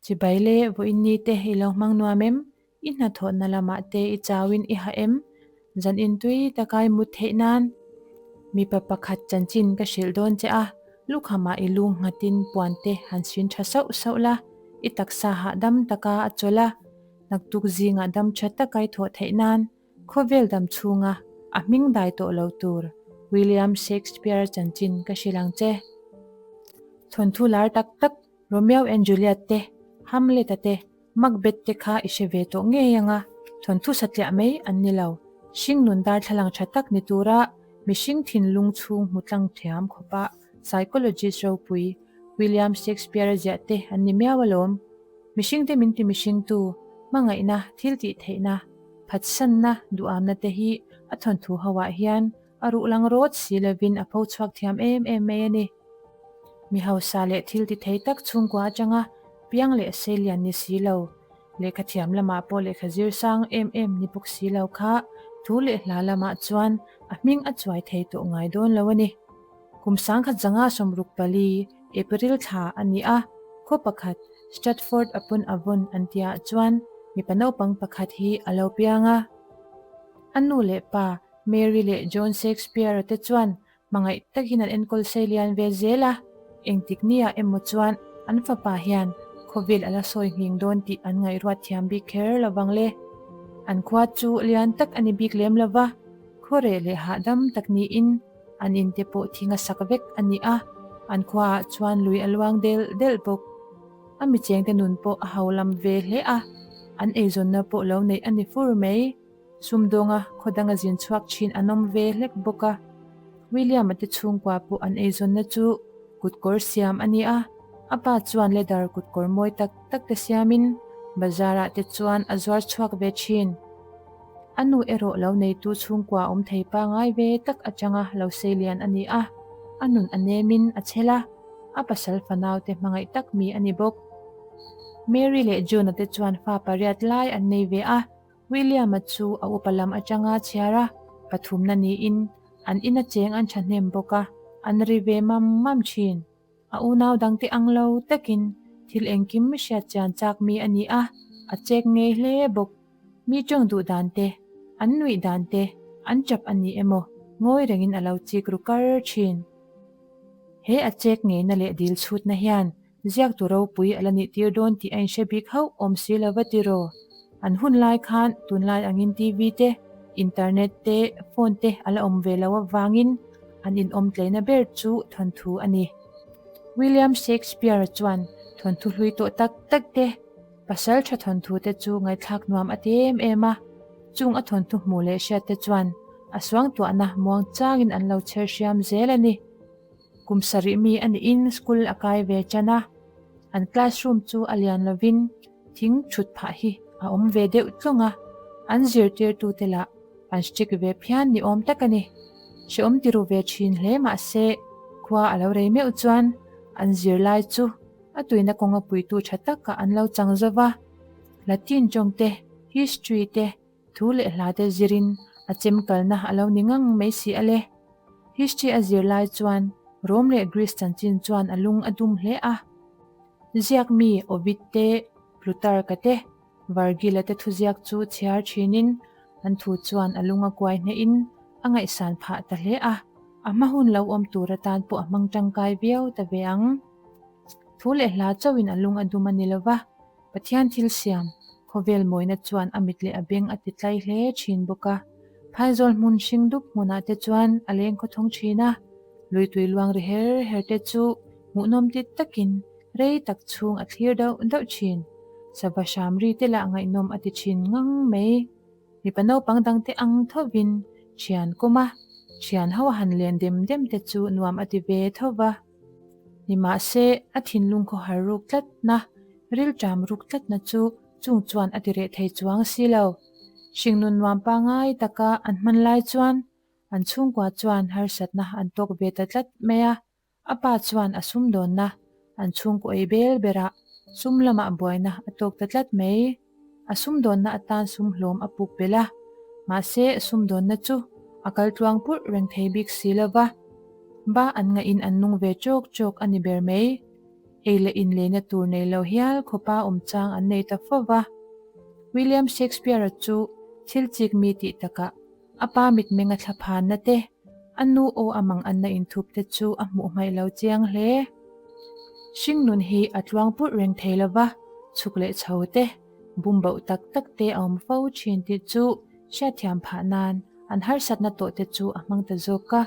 Chibai le, vawiin ni te i lo hmang nuam em? I hnathawhna lamah te i chauin i hah em? Zan intui taka i mut theih nan mipa pakhat chanchin ka hrilh dawn che a, lukhamah i lu nghatin puan te han sin tha sauh sauh la, i taksa hahdam taka a chawlh a, naktuk zingah dam tha taka i thawh theih nan khawvel dam chhunga a hming dai tawh lo tur William Shakespeare chanchin ka hrilh ang che. Thawnthu lar tak tak Romeo and Juliet te, Hamlet-a te, Macbeth te kha i hre ve tawh ngei ang a, thawnthu satliah mai an ni lo. Hringnun darthlalang tha tak ni tura mihring thinlung chhung hmu tlang thiam khawpa psychologist ropui William Shakespeare-a ziah te an ni miau alawm. Mihringte min ti mihringtu, hmangaihna, thil tih theihna, phatsanna, duhamna te hi a thawnthu ho ah hian a ruh lang rawt si lovin a pho chhuak thiam em em mai a ni. Mi hausa leh thil ti thei tak chhungkua atanga piang leh seilian ni si lo, lehkha thiam lamah pawh lehkha zir sang em em ni bawk si lo kha thu leh hla lamah chuan a hming a chuai thei tawh ngai dawn lo a ni. Kum 1964, April thla a ni a, khaw pakhat Stratford upon Avon an tihah chuan mipa naupang pakhat hi a lo piang a. A nu leh pa Mary leh John Shakespeare-a te chuan Hmangaih takin an enkawl sei lian ve zel a, engtik niah emaw chuan an fapa hian khawvel a la sawi nghing dawn tih an ngaihruat thiam bik kher lo vang le. An khua chu lian tak a ni bik lem lo va, khuareh leh hahdam tak niin an inte pawh thing a sak vek a ni a, an khuaah chuan lui a luang del del bawk. A michengte nun pawh a holam ve hle a, an eizawnna pawh lo neih a ni fur mai. Sumdawnga khaw danga zin chhuak thin an awm ve hlek bawk a. William-a te chhungkua pawh an eizawnna chu kutkawr siam a ni a, a pa chuan leather kutkawr mawi tak tak te siamin bazar-ah te chuan a zuar chhuak ve thin. A nu erawh lo neitu chhungkua awm thei pangai ve tak atanga lo seilian a ni a, a nun a nemin a chhel a, a pasal fanau te hmangaih tak mi a ni bawk. Mary leh John-a te chuan fa pariat lai an nei ve a. William-a chu a upa lam atanga chhiar a, pathumna niin an ina cheng an thahnem bawk a, an ri ve mam mam thin. A unau dangte ang lo takin thil engkim hriat chian chak mi a ni a, a chek ngei hle bawk. Mi tawng duh dan te, an nuih dan te, an tap a ni emaw ngawi rengin a lo chik ru kar thin. He a chek ngeina leh dil chhutna hian Ziaktu ropui a la nih tir dawn tih a inhre bik hauh awm si lo va tiraw? An hun lai khan tunlai angin TV te, internet te, phone te a la awm ve lo avangin an inawm tleina ber chu thawnthu a ni. William Shakespeare-a chuan thawnthu hlui tawh tak tak te, pasal tha thawnthu te chu ngaihthlak nuam a ti em em a, chung a thawnthu hmuh leh hriat te chuan a suangtuahna muang changin an lo chher hriam zel a ni. Kum sarih mi a niin school a kai ve tan a, an classroom chu a lian lovin thing thut phah hi a awm ve deuh tlawng a, an zirtirtute lah an strict ve phian ni awm tak a ni. Hrehawm ti ru ve thin hle mah se khua a lo rei meuh chuan an zirlai chu a tuina kawnga puitu tha takah an lo chang zo va, Latin tawng te, history te, Thu leh hla te zirin a chem kalna a lo ni ngang mai si a le. History a zir lai chuan Rome leh Greece chanchin chuan a lung a dum hle a. Ziak mi Ovid te, Plutarch-a te, Virgil-a te thuziak chu chhiar thinin an thu chuan a lung a kuai hnehin a ngaihsan phah ta hle a, a hma hun lo awm tur atan pawh a hmang tangkai viau ta ve ang. Thu leh hla chauhin a lung a dum a ni lo va. Pathian thil siam, khawvel mawina chuan a mit leh a beng a ti tlai hle thin bawk a. Phaizawl hmun hring dup hmunah te chuan a leng khawthawng thin a, lui tui luang ri her her te chu hmuhnawm ti takin rei tak chhung a thlir dauh dauh thin. Sava hram ri te lah ngaihnawm a ti thin ngang mai. Mipa naupang dangte ang thovin thian kawm a, thian ho a han len dem dem te chu nuam a ti ve tho va. Nimahse, a thinlung khawhar ruk tlatna, rilṭam ruk tlatna chu chung chuan a ti reh thei chuang si lo. Hringnun nuam pangai taka an hman lai chuan an chhungkua chuan harsatna an tawk ve ta tlat mai a. A pa chuan a sumdawnna an chhungkaw ei bel berah sum lamah buaina a tawk ta tlat mai. A sumdawnna atan sum hlawm a puk belh a, mahse sumdawnna chu a kal tluang purh reng thei bik si lo va, ba an ngahin an nung ve chawk chawk a ni ber mai. Ei leh in leina tur nei lo hial khawpa awm chang an nei ta fo va. William Shakespeare-a chu thil chik mi tih takah a pa mitmeng a thla phanna te, a nu aw a mang anna inthup te chu a hmuh hmaih lo chiang hle. Hringnun hi a tluang purh reng thei lo va, chhuk leh chho te, bum boh tak tak te a awm fo thin tih chu hriatthiam phah nan an harsatna tawh te chu a hmang ta zawk a.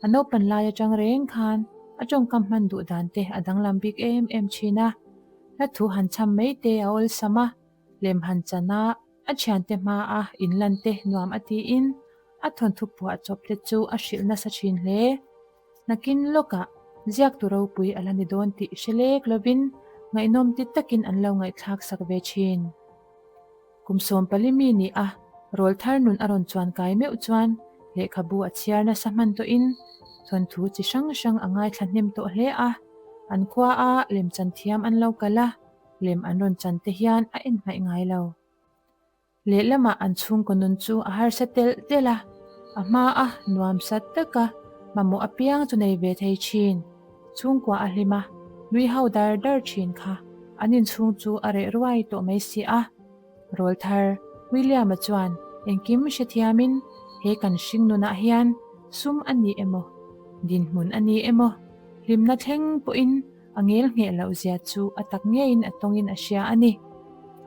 A naupan lai atang reng khan a tawngkam hman duh dan te a danglam bik em em thin a. Hla thu han cham mai te a awlsam a, lem han chan a, a thiante hma a inlan te nuam a tiin a thawnthu phuah chawp te chu a hrilh nasa thin hle. Nakin lawkah ziaktu ropui a la ni dawn tih hre lek lovin ngaihnawm ti takin an lo ngaihthlak sak ve thin. Kum 14 mi ni a rawl thar nun a rawn chuan kai meuh chuan lehkhabu a chhiar nasa hman tawhin thawnthu chi hrang hrang a ngaithla hnem tawh hle a, an khua a lemchan thiam an lo kal a, lem an rawn chan te hian a en hmaih ngai lo. Lehlamah an chhungkaw nun chu a harsa telh telh a, a hma a nuam sat taka mamawh apiang chu nei ve thei thin. Chhungkua a hlim a, nui ho dar dar thin kha an inchhung chu a reh ruai tawh mai si a. Rawlthar William-a chuan engkim hrethiamin he kan hring nunah hian sum a ni emaw, dinhmun a ni emaw, hlimna thleng pawhin A ngel ngheh loh zia chu a tak ngeiin a tawngin a hria a ni.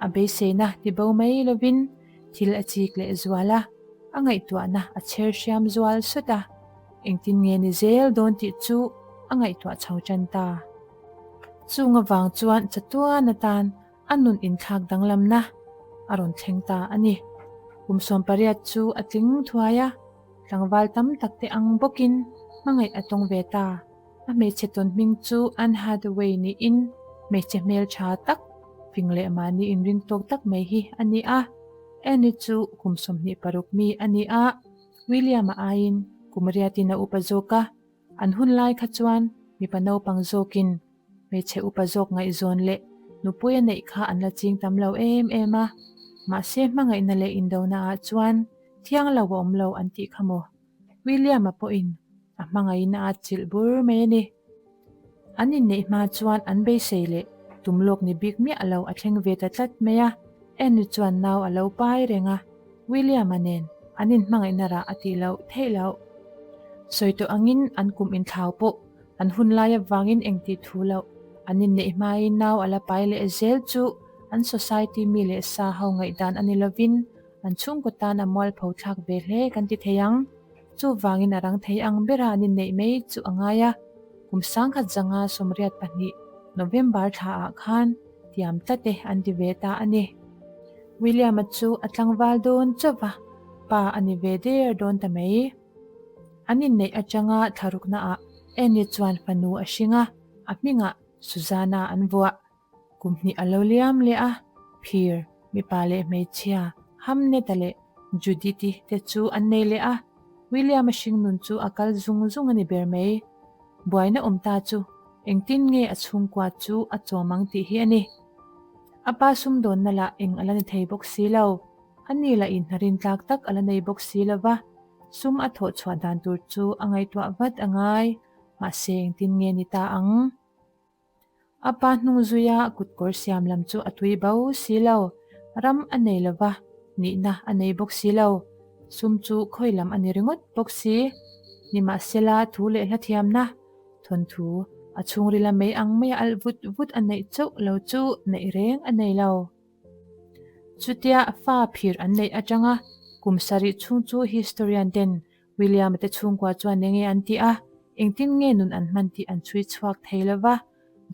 A beiseina ti bo mai lovin thil a chik leh zual a, a ngaihtuahna a chher hriam zual sawt a, engtin nge ni zel dawn tih chu a ngaihtuah chho tan ta. Chung avang chuan chatuan atan a nun inthlak danglamna a rawn thleng ta a ni. Kum 18 chu a tling thuai a, tlangval tam tak te ang bawkin hmangaih a tawng ve ta. A hmeichhe tawn hming chu Anne Hathaway niin hmeichhe hmeltha tak, fing leh mahni inring tawk tak mai hi a ni a. Anne chu kum 26 mi a ni a, William-a aiin kum riatin a upa zawk a. An hun lai kha chuan mipa naupang zawkin hmeichhe upa zawk ngaihzawn leh nupui a neih kha an la ching tam lo em em a. Mahse hmangaihna leh indonaah chuan thiang lo a awm lo an tih kha maw? William-a pawhin a hmangaihna a chilh bur mai a ni. An inneih hma chuan an beisei leh tum lawk ni bik miah lo a thleng ve ta tlat mai a. Anne chuan nau a lo pai reng a, William-a nen an inhmangaihna rah a tih loh theih loh. Sawi tawh angin an kum inthlau pawh an hun lai avangin engtih thu loh an inneih hmain nau a la pai leh zel chu an society mi leh sa ho ngaihdan a ni lovin An chhungkaw tan a mualpho thlak ve hle kan ti thei ang. Chuvangin a rang thei ang bera an inneih mai chu a ngai a. Kum 1982 November thla ah khan tiam tlat e an ti ve ta a ni. William-a chu a tlangval dawn chauh va, pa a ni ve der dawn ta mai. An inneih atanga thlarukna ah Annie chuan fanu a hring a, a hmingah Susanna an vuah. Kum hnih a lo liam leh a, phir, mipa leh hmeichhia, Hamneta leh Judith-i te chu an nei leh a, William-a hringnun chu a kal zung zung a ni ber mai. Buaina awm ta chu engtin nge a chhungkua chu a chawm ang tih hi a ni. A pa sumdawnna lah eng a la ni thei bawk si lo, a ni lah inhnarin tlak tak a la nei bawk si lo va, sum a thawh chhuah dan tur chu a ngaihtuah vat a ngai, mahse engtin nge ni ta ang? A pa hnung zuia kutkawr siam lam chu a tui bo si lo. Ram a nei lo va, nihna a nei bawk si lo. Sum chu khawi lam a ni ringawt bawk si. Nimahsela thu leh hla thiamna, thawnthu, a chhungrila mei ang maia alh vut vut a neih chauh lo chu neih reng a nei lo. Chutia fa phir an neih atanga kum sarih chhung chu historian ten William-a te chhungkua chuan enge an ti a, engtin nge nun an hman tih an chhui chhuak thei lo va,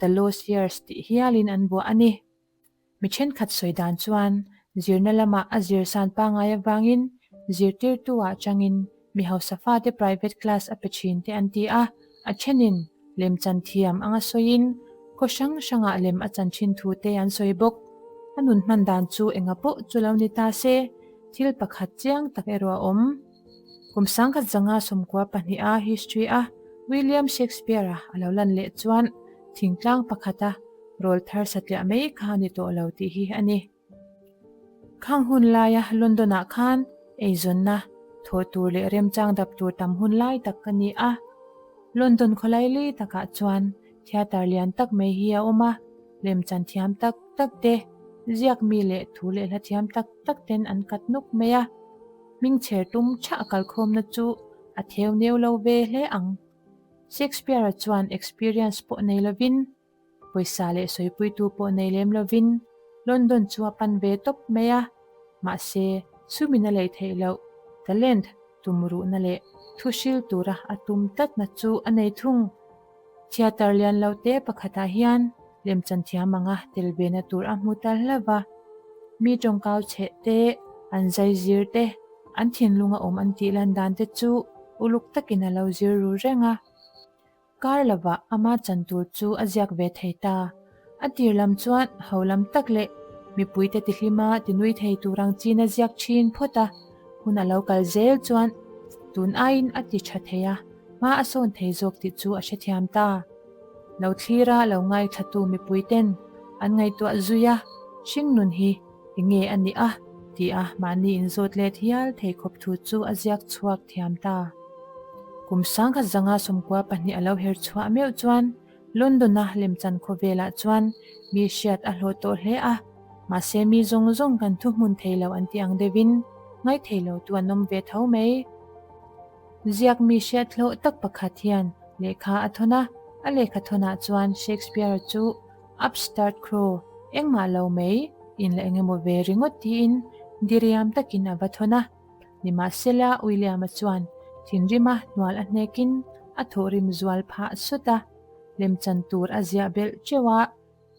The Lost Years tih hialin an buah a ni. Mi thenkhat sawi dan chuan zirna lamah a zir san pangngai avangin zirtirtu-ah changin mi hausa fate private class a pe thin te an ti a, a thenin lem chan thiam anga sawiin khaw hrang hrangah lem a chan thin thu te an sawi bawk. A nun hman dan chu enga pawh chu lo ni ta se, thil pakhat chiang tak erawh a awm. Kum 1992 a history a William Shakespeare-a a lo lan leh chuan thingtlang pakhata rawl thar satliah mai kha a ni tawh lo tih hi a ni. Khang hun laia London-ah khan eizawnna, thawh tur leh remchang dap tur tam hun lai tak ka ni a. London khawlaili takah chuan. Theatre lian tak mai hi a awm a, lemchan thiam tak tak te, ziak mi leh thu leh hla thiam tak tak ten an kat nuk mai a. Hming chher tum thah kalkhawmna chu a theu neu lo ve hle ang. Shakespeare-a chuan experience pawh nei lovin, pawisa leh sawipuitu pawh nei lem lovin London chu a pan ve tawp mai a. Mahse, sumin a lei theih loh, talent tumruhna leh thu hril tura a tum tlatna chu a nei thung. Theatre lian lo te pakhatah hian lemchan thiam anga tel vena tur a hmu ta hlauh va. Mi tawngkau chheh te, an zai zir te, an thinlunga awm an tih lan dan te chu uluk takin a lo zir ru reng a. Kar lovah ama chan tur chu a ziak ve thei ta. A tir lam chuan ho lam tak leh mipuite tihlima tinui thei tur ang chin a ziak thin phawt a, hun a lo kal zel chuan tun aiin a ti tha thei a, hma a sawn thei zawk tih chu a hrethiam ta. Lo thlira lo ngaithlatu mipuiten an ngaihtuah zui a, hringnun hi enge a nih a tih a mahni inzawt let hial thei khawp thu chu a ziak chhuak thiam ta. Kum sangkhat zanga 12 a lo her chhuah meuh chuan London-a lemchan khawvelah chuan mi hriat a hlawh tawh hle a, mahse mi zawng zawng kan thuhmun thei lo an tih ang deuhin ngaithei lo tu an awm ve tho mai. Ziak mi hriat hlawh tak pakhat hian lehkha a thawn a, a lehkha thawnah chuan Shakespeare chu Upstart Crow, engmah lo mai, in la engemaw ve ringawt tiin diriam takin a va thawn a. Nimahsela William-a chuan thinrima hnual a hnekin a thawhrim zual phah sut a, lemchan tur a ziah belh teuh a,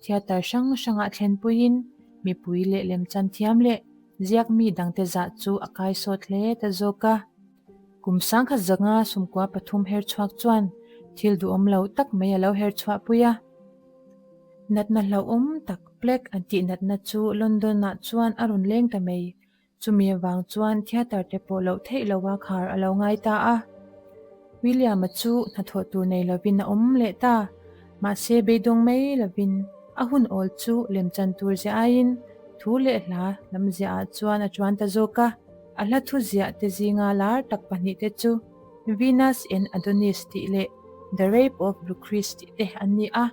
theatre hrang hrangah thlenpuiin mipui leh lemchan thiam leh ziak mi dangte zah chu a kai sawt hle ta zawk a. Kum sangkhat zanga 13 her chhuak chuan thil duhawm lo tak mai a lo her chhuahpui a. Natna hlauhawm tak plague an tih natna chu London-ah chuan a rawn leng ta mai. Chumi avang chuan theatre te pawh loh theih loha khar a lo ngai ta a. William-a chu hnathawh tur nei lovin a awm leh ta. Mahse beidawng mai lovin a hun awl chu lemchan tur ziah aiin thu leh hla lam ziahah chuan a chuan ta zawk a. A hla thu ziah te zinga lar tak pahnih te chu Venus and Adonis tih leh The Rape of Lucrece tih te an ni a.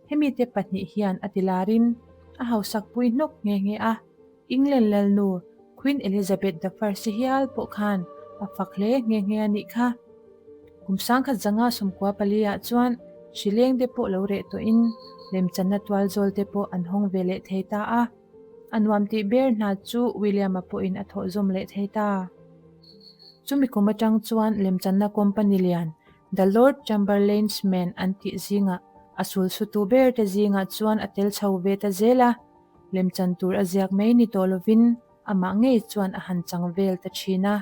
Hemi te pahnih hian a ti larin a hausak pui hnawk nghe nghe a. England lalnu Queen Elizabeth the First hial pawh khan a fak hle nghe nghe a nih kha. Kum 1994 ah chuan hrileng te pawh lo reh tawhin lemchanna tual zawl te pawh an hawng ve leh thei ta a. A nuam tih ber hna chu William-a pawhin a thawh zawm leh thei ta. Chumi kum atang chuan lemchanna company lian The Lord Chamberlain's Men an tih zingah a sulsutu ber te zingah chuan a tel chho ve ta zel a. Lemchan tur a ziak mai ni tawh lovin amah ngei chuan a han chang vel ta thin a.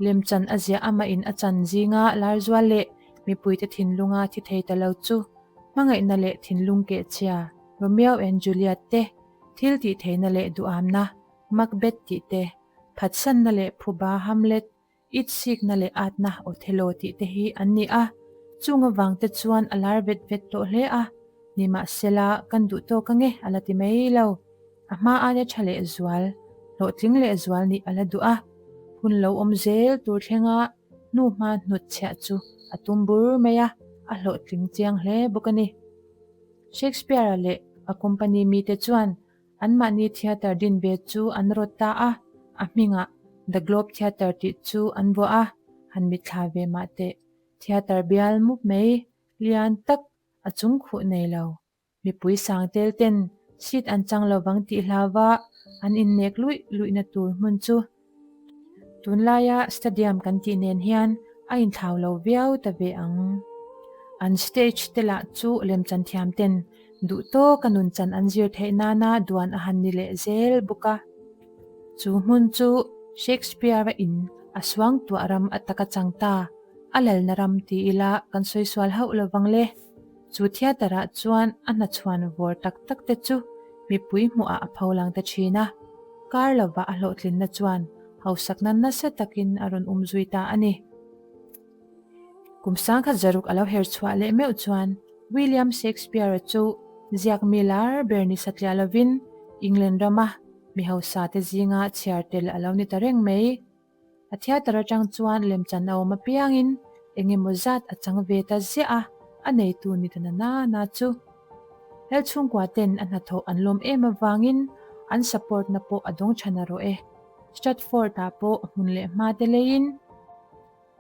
Lemchan a ziah amahin a chan zinga Larzual leh mipuite thinlunga thi thei ta lo chu hmangaihna leh thinlung kehchhia Romeo and Juliet te, thil tih theihna leh duhamna Macbeth tih te, phatsanna leh phuba Hamlet Itsikna leh atna Othello tih te hi an ni a, chung avang te chuan a lar vet vet tawh hle a, nimahsela kan duh tawk ange a la ti mai lo. A hma aia tha leh zual, hlawhtling leh zual nih a la duh a, hun lo awm zel tur thlenga hnu hma hnut chhiah chu a tum bur mai a, a hlawhtling chiang hle bawk a ni. Shakespeare-a leh a company mite chuan Anmahni theatre din ve chu an rawt ta a, a hmingah The Globe Theatre tih chu an vuah a, han mitthla ve mah teh. Theatre bial mup mai, lian tak, a chung khuh nei lo. Mipui sang tel ten seat an chang lovang tih hlauva an innek luih luihna tur hmun chu Tunlaia stadium kan tih nen hian a inthlau lo viau ta ve ang. An stage te lah chu lemchan thiam ten duh tawka nunchan an zir theih nana duan a han ni leh zel bawk a. Chu hmun chu Shakespeare-a in a suangtuah ram a taka chang ta, a lalna ram ti ila kan sawi sual hauh lovang le. Chu theatre-ah chuan a hnachhuan vawr tak tak te chu mipui hmuhah a pho lang ta thin a, kar lova a hlawhtlinna chuan hausakna nasa takin a rawn um zui ta a ni. Kum 1600 a lo her chhuah leh meuh chuan William Shakespeare-a chu ziak mi lar ber ni satliah lovin England rama mi hausa te zinga chhiar tel a lo ni ta reng mai. A theatre atang chuan lemchan a awm apiangin eng emaw zat a chang ve ta ziah a. A neitu ni ta na na na chu. Lal chhungkua ten a hnathawh an lawm em avangin an support na pawh a dawng tha narawh e. Stratford ah pawh hmun leh hma te leiin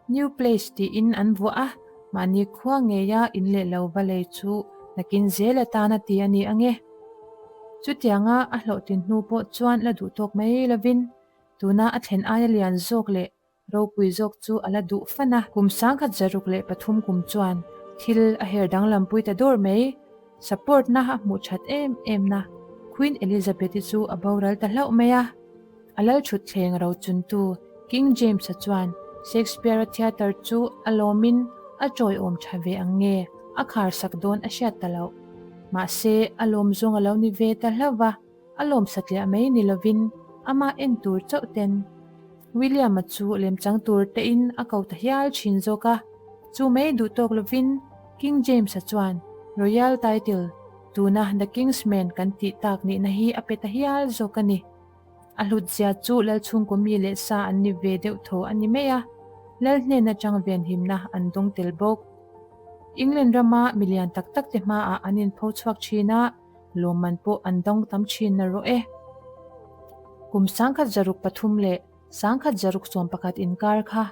New Place tiin an vuah a, mahni khua ngeia in leh lo va lei chu nakin zel atan a ti a ni ange. Chutianga a hlawhtlin hnu pawh chuan la duh tawk mai lovin tuna a thlen aia lian zawk leh Ropui zawk chu a la duh fan a. Kum 1903 kum chuan thil a her danglampui ta dawr mai. Support na a hmuh that em em na Queen Elizabeth-i chu a boral ta hlauh mai a. A lal thutthleng rochuntu King James-a chuan Shakespeare-a theatre chu a lawmin a tawiawm tha ve ang nge a khar sak dawn a hriat ta loh. Mahse, a lawm zawng a lo ni ve ta hlauh va. A lawm satliah mai ni lovin amah en tur chauh ten William-a chu lemchang tur tein a ko ta hial thin zawk a. Chu mai duh tawk lovin King James-a chuan Royal title, tuna The King's Man kan tih tak nihna hi a pe ta hial zawk a ni. A hlutzia chu Lalchhungkaw mi leh sa an ni ve deuh thaw a ni mai a, Lal hnen atang venhimna an dawng tel bawk. England rama milian tak tak te hmaah an inpho chhuak thin a, Lawmman pawh an dawng tam thin na rawh e. Kum 1603 leh 1611 inkar kha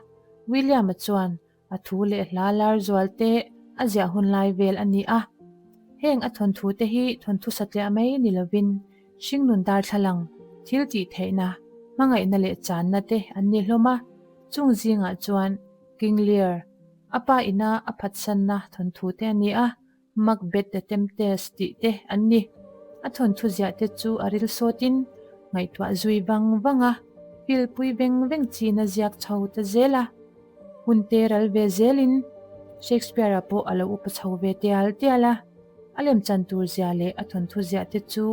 William-a chuan a thu leh hla lar zual te a ziah hun lai vel a ni a. Heng a thawnthu te hi thawnthu satliah mai ni lovin hringnun darthlalang, thil tih theihna, hmangaihna leh channa te an ni hlawm a. Chung zingah chuan King Lear, a pa ina a phatsanna thawnthu te a ni a. Macbeth the Tempest tih te an ni. A thawnthu ziah te chu a ril sawtin ngaihtuah zui vang vang a, pilpui veng veng chin a ziak chho ta zel a. Hun te ral ve zelin Shakespeare-a pawh a lo upa chho ve tial tial a. A lemchan tur zia leh a thawnthu ziah te chu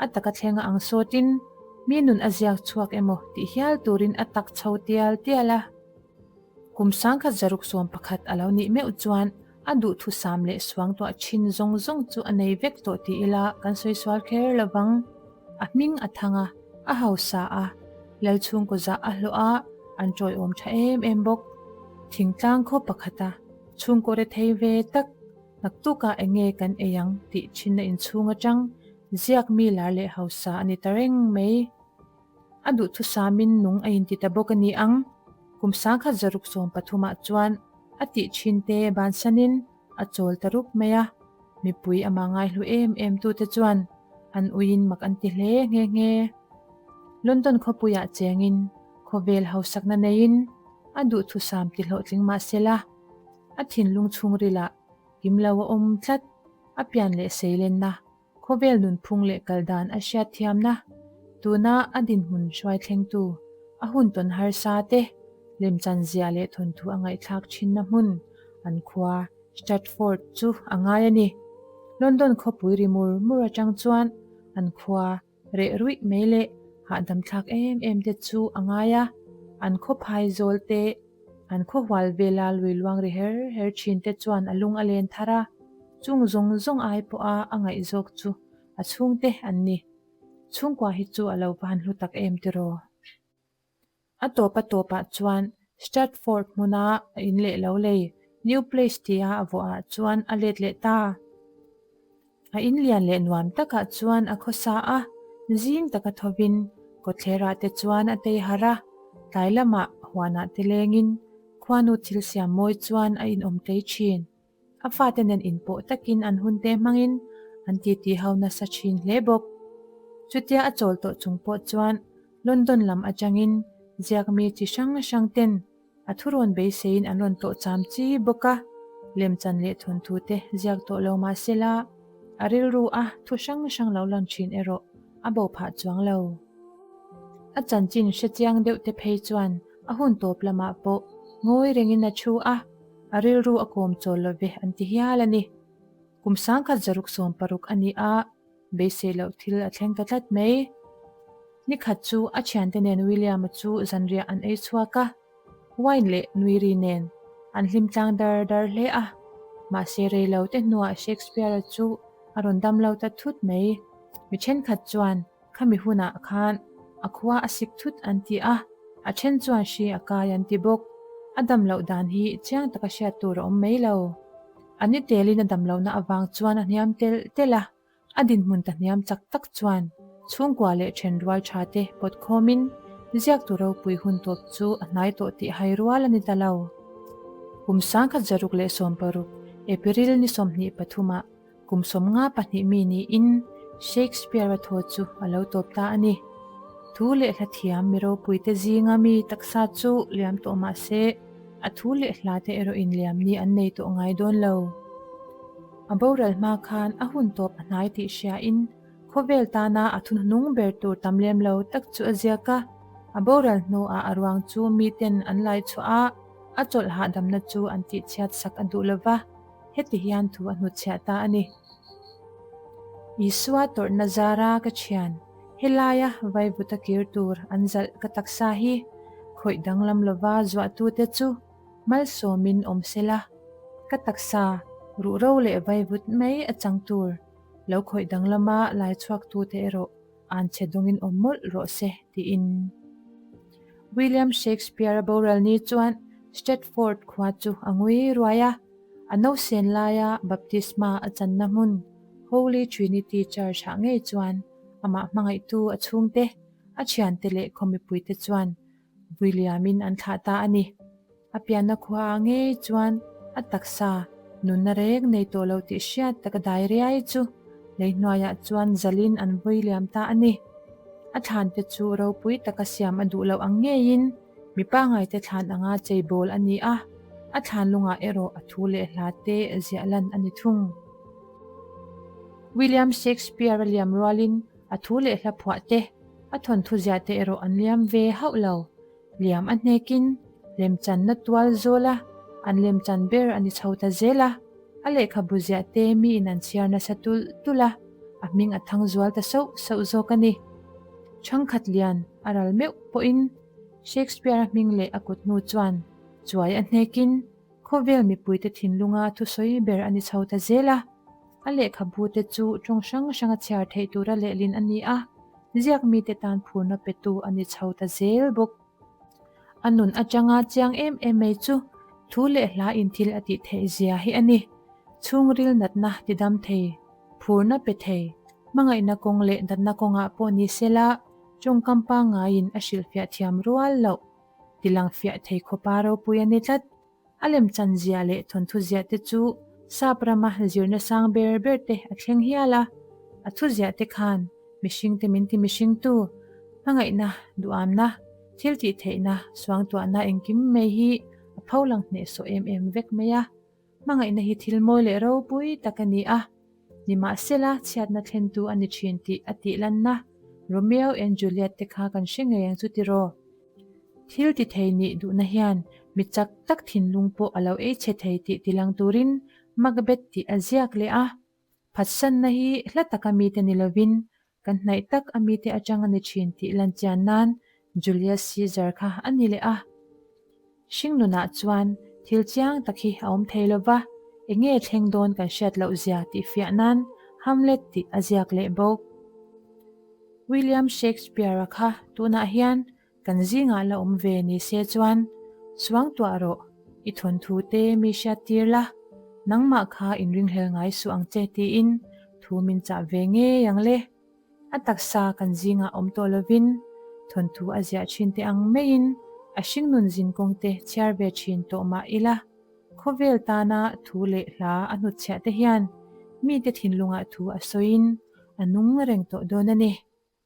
a taka thlenga ang sawtin mi nun a ziak chhuak emaw tih hial turin a tak chho tial tial a. Kum 1611 a lo nih meuh chuan a duhthusam leh suangtuah thin zawng zawng chu a nei vek tawh ti ila kan sawi sual kher lo vang. A hming a thang a, a hausa a, Lalchhungkaw zah a hlawh a, an tawiawm tha em em bawk. Thingtlang khaw pakhata chhungkaw rethei ve tak naktukah eng nge kan ei ang tih thinna inchhung atang ziak mi lar leh hausa a ni ta reng mai. A duhthusamin nung a inti ta bawk a ni ang. Kum 1613 ah chuan a tih thin te bansanin a chawl ta rup mai a, mipui amah ngaihlu em em tute chuan an uiin mak an ti hle nghe nghe. London khawpuiah chengin khawvel hausakna neiin a duhthusam ti hlawhtling mah sela, a thinlung chhungrilah kim lo a awm tlat, a pian leh seilenna Khawvel nunphung leh kal dan a hriat thiamna, tuna a dinhmun hruai thlengtu, a hun tawn harsa te, lemchan zia leh thawnthu a ngaihthlak thinna hmun, an khua, Stratford chu a ngai a ni. London khawpui ri mur mur atang chuan an khua reh ruih mai leh hahdam thlak em em te chu a ngai a, an khawphai zawl te, an khawhual vela lui luang ri her her thin te chuan a lung a len thar a. Chung zawng zawng ai pawha a ngaih zawk chu a chhungte an ni. Chhungkua hi chu a lo va han hlu tak em tiraw? A tawp a tawpah chuan Stratford hmuna a in leh lo lei, New Place tia a vuahah chuan a let leh ta. A in lian leh nuam takah chuan a khawsa a, zing taka thovin kawtthlerah te chuan a tei harh a, tlai lamah huanah te lengin khuanu thil siam mawi chuan a inawm tlei thin. A fate nen inpawh takin an hunte hmangin an titi ho nasa thin hle bawk. Chutia a chawl tawh chung pawh chuan London lam atangin ziakmi chi hrang hrang ten a thurawn beiseiin an rawn tlawh cham chi bawk a, lemchan leh thawnthu te ziak tawh lo mah sela a rilru a thu hrang hrang lo lan thin erawh a bo phah chuang lo. A chanchin hre chiang deuh te phei chuan a hun tawp lamah pawh ngawi rengin a thu a, A rilru a kawm chawl lo ve an ti hial a ni. Kum 1660 a ni a, beisei loh thil a thleng ta tlat mai. Nikhat chu a thiante nen William-a chu zanriah an ei chhuak a, wine leh nuiri nen an hlim tlang dar dar hle a. Mahse rei lo te hnuah Shakespeare-a chu a rawn dam lo ta thut mai. Mi thenkhat chuan Khami hunah khan a khua a sik thut an ti a, a then chuan hri a kai an ti bawk. A dam loh dan hi chiang taka hriat tur a awm mai lo. A ni telin a damlohna avang chuan a hniam telh telh a, a dinhmun ta hniam chak tak chuan chhungkua leh thenrual tha te pawt khawmin ziaktu ropui hun tawp chu a hnai tawh tih hai rual a ni ta lo. Kum 1660, April ni 23 ah Kum 52 mi niin Shakespeare-a thaw chu a lo tawp ta a ni. Thu leh hla thiam mi ropuite zinga mi taksa chu liam tawh mah se, a thu leh hlate erawh inliam ni an nei tawh ngai dawn lo. A boral hma khan a hun tawp a hnai tih hriain khawvel tana a thuhnuhnung ber tur tam lem lo tak chu a ziak a. A boral hnuah a ruang chu miten an lai chhuah a, a chawlh hahdamna chu an tihchhiat sak a duh lo va. Heti hian thu a hnutchhiah ta a ni. Isua tawrhna zara ka thian, helaia vaivuta kir tur an zalh ka taksa hi khawih danglam lova zuahtute chu malsawmin awm sela, ka taksa ruhro leh vaivut mai a chang tur lo khawih danglama lai chhuaktute erawh an che dawngin awm mawlh rawh se, tiin. William Shakespeare-a boral ni chuan Stratford khua chu a ngui ruai a, a nausen laia baptisma a channa hmun Holy Trinity Church-ah ngei chuan amah hmangaihtu a chhungte, a thiante leh khaw mipuite chuan William-in an thlah ta a ni. A pianna khua ah ngei chuan a taksa nunna reng nei tawh lo tih hriat tak a dai riai chu lei hnuaiah chuan zalin an vawi liam ta a ni. A thlante chu ropui taka siam a duh loh ang ngeiin mi pangaite thlan anga cheibawl a ni a, a thlan lungah erawh a thu leh hla te ziah lan a ni thung. William Shakespeare-a liam rualin a thu leh hla phuah te, a thawnthu ziah te erawh an liam ve hauh lo. Liam a hnekin lemchanna tual zawl a, an lemchan ber a ni chho ta zel a. A lehkhabu ziah te miin an chhiar nasa tulh tulh a, a hming a thang zual ta sauh sauh zawk a ni. Thangkhat lian a ral meuh pawhin Shakespeare-a hming leh a kut hnu chuan chuai a hnekin Khawvel mipuite thinlunga thusawi ber a ni chho ta zel a, a lehkhabute chu tawng hrang hranga chhiar theih tura lehlin a ni a, ziak mite tan phurna petu a ni chho ta zel bawk. A nun atanga chiang em em mai chu thu leh hla in thil a tih theih zia hi a ni. Chhungril natna tidam thei, phurna pe thei, hmangaihna kawng leh natna kawngah pawh ni sela tawngkam pangngaiin a hrilhfiah thiam rual loh. Tilang fiah thei khawpa ropui a ni tlat. A lemchan ziah leh thawnthu ziah te chu Sap rama zirna sang ber ber te a thleng hial a. A thu ziah te khan mihring te min ti mihringtu, hmangaihna, duhamna, thil tih theihna, suangtuahna engkim mai hi a pho lang hnehsawh em em vek mai a. Hmangaihna hi thil mawi leh ropui tak a ni a, nimahsela chhiatna thlentu a ni thin tih a tih lanna Romeo and Juliet te kha kan hre ngei ang chu tiraw? Thil ti thei nih duhna hian mi chak tak thinlung pawh a lo ei chhe thei tih tilang turin Macbeth tih a ziak leh a. Phatsanna hi hla taka mite ni lovin kan hnaih tak a mite atang a ni thin tih lan chian nan Julius Caesar kha a ni leh a. Hringnunah chuan thil chiang tak hi a awm thei lova, enge thleng dawn kan hriat loh zia tih fiah nan Hamlet tih a ziak leh bawk. William Shakespeare-a kha tunah hian Kan zingah la awm ve ni se chuan suangtuah rawh, i thawnthu te mi hriat tir la, nangmah kha inringhlel ngai suh ang che tiin thu min chah ve ngei ang le. A taksa kan zingah awm tawh lovin thawnthu a ziah thin te ang maiin a hringnun zinkawng te chhiar ve thin tawh mah ila, khawvel tana thu leh hla a hnutchhiah te hian mite thinlungah thu a sawiin a nung reng tawh dawn a ni.